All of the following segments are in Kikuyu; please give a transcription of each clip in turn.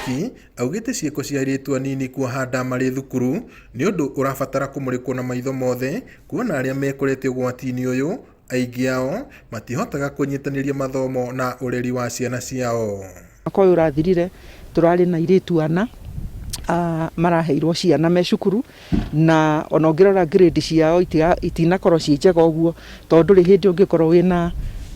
Kariuki augĩte ciĩko cia airĩtu anini kuoha nda marĩ thukuru nĩ ũndũ ũrabatara kũmũrĩkwo na maitho mothe kuona arĩa mekorete ũgwati-inĩ ũyũ aingĩ ao matihotaga kũnyitanĩria mathomo na ũreri wa ciana ciao. Mwaka ũyũ ũrathirire tũrarĩ na airĩtu ana maraheirwo ciana me cukuru na ona ũngĩrora grade ciao itinakorwo ciĩ njega ũguo tondũ ndũrĩ hĩndĩ ũngĩkorwo wĩna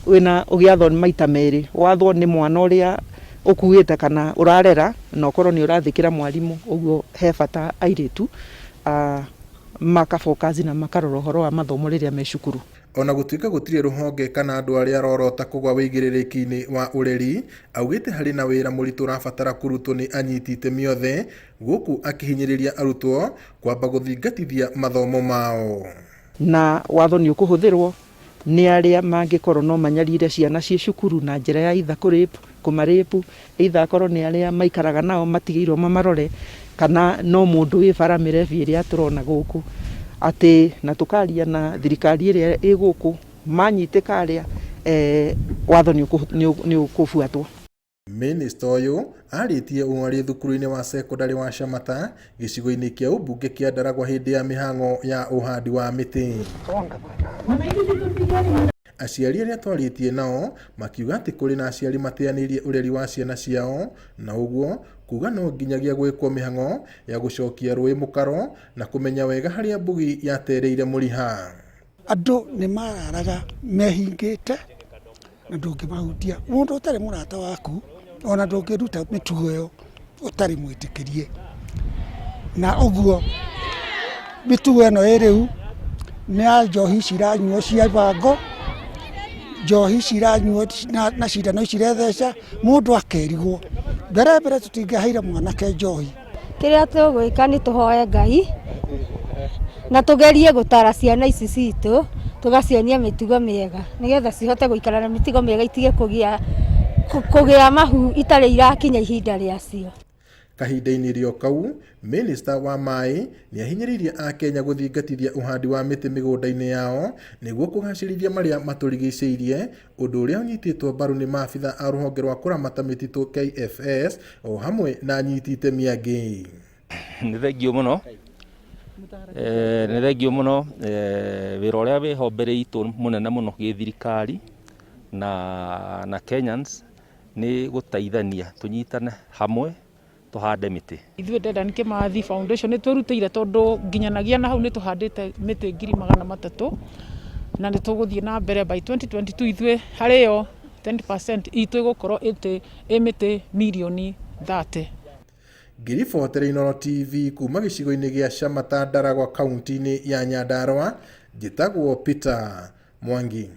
wĩna ũgĩathwo maita merĩ, wathwo nĩ mwana ũrĩa ũkuĩte kana ũrarera na ũkorwo nĩ ũrathĩkĩra mwarimũ, ũguo he bata airĩtu maka focus na makarora ũhoro wa mathomo rĩrĩa me cukuru. Ona gũtuĩka gũtirĩ rũhonge kana andũ arĩa arorota kũgwa wĩigĩrĩrĩki-inĩ wa ũreri, augĩte harĩ na wĩra mũritũ ũrabatara kũrutwo nĩ anyiti itemi othe, gũkũ akĩhinyĩrĩria arutwo kwamba gũthingatithia mathomo mao. Na watho nĩ ũkũhũthĩrwo nĩ arĩa mangĩkorwo no manyarire ciana ciĩ cukuru na njĩra ya either kũ rape, kũma rape, either akorwo nĩ arĩa maikaraga nao matigĩirwo mamarore, kana no mũndũ wĩ bara mĩrebi ĩrĩa tũrona gũkũ. Atĩ na tũkaria na thirikari ĩrĩa ĩ gũkũ, manyitĩka arĩa watho nĩ ũkũbuatwo. Mĩnĩsta ũyũ arĩtie ũũ arĩ thukuru-inĩ wa cekondarĩ wa Shamata gĩcigo-inĩ kĩa ũmbunge kĩa Ndaragwa hĩndĩ ya mĩhang'o ya ũhandi wa mĩtĩ. Aciari arĩa twarĩtie nao makiuga atĩ kũrĩ na aciari mateanĩirie ũreri wa ciana ciao na ũguo kuga no nginyagia gwĩkwo mĩhang'o ya gũcokia rũĩ mũkaro na kũmenya wega harĩa mbugi yatereire mũriha. Andũ nĩ mararaga mehingĩte na ndũngĩmahutia. Mũndũ ũtarĩ mũrata waku ona ndũngĩruta mĩtugo ĩyo ũtarĩ mwĩtĩkĩrie. Na ũguo mĩtugo ĩno ĩ rĩu nĩ ya njohi ici iranyuo cia bango, njohi ici iranyuo na cindano ici iretheca, mũndũ akerigwo. Mbere mbere tũtingĩaheire mwanake njohi. Kĩrĩa tũgwĩka nĩ tũhoe Ngai na tũgerie gũtara ciana ici citũ, tũgacionia mĩtugo mĩega nĩgetha cihote gũikara na mĩtugo mĩega itige kũgĩa, kũgĩa mahu itarĩ irakinya ihinda rĩacio. Kahinda-inĩ rĩo kau, Mĩnĩsta wa maĩ nĩahinyĩrĩirie Akenya gũthingatithia ũhandi wa mĩtĩ mĩgũnda-inĩ yao nĩguo kũgacĩrithia marĩa matũrigicĩirie ũndũ ũrĩa ũnyitĩtwo mbaru nĩ maabitha a rũhonge rwa kũramata mĩtitũ KFS o hamwe na anyiti itemi angĩ. Nĩ thengiũ mũno, nĩ thengiũ mũno, wĩra ũrĩa wĩho mbere itũ mũnene mũno gĩthirikari na Kenyans nĩ gũteithania tũnyitane hamwe tũhande mĩtĩ. Ithuĩ Dedan Kimathi Foundation nĩ twĩrutĩire tondũ nginyanagia na hau nĩ tũhandĩte mĩtĩ 300,000 na nĩ tũgũthiĩ na mbere by 2022 ithuĩ harĩ yo 20% itũ ĩgũkorwo ĩ mĩtĩ mirioni 30. Ngĩribotera Inooro TV kuma gĩcigo-inĩ gĩa Shamata Ndaragwa kaunti-inĩ ya Nyandarua, njĩtagwo Peter Mwangi.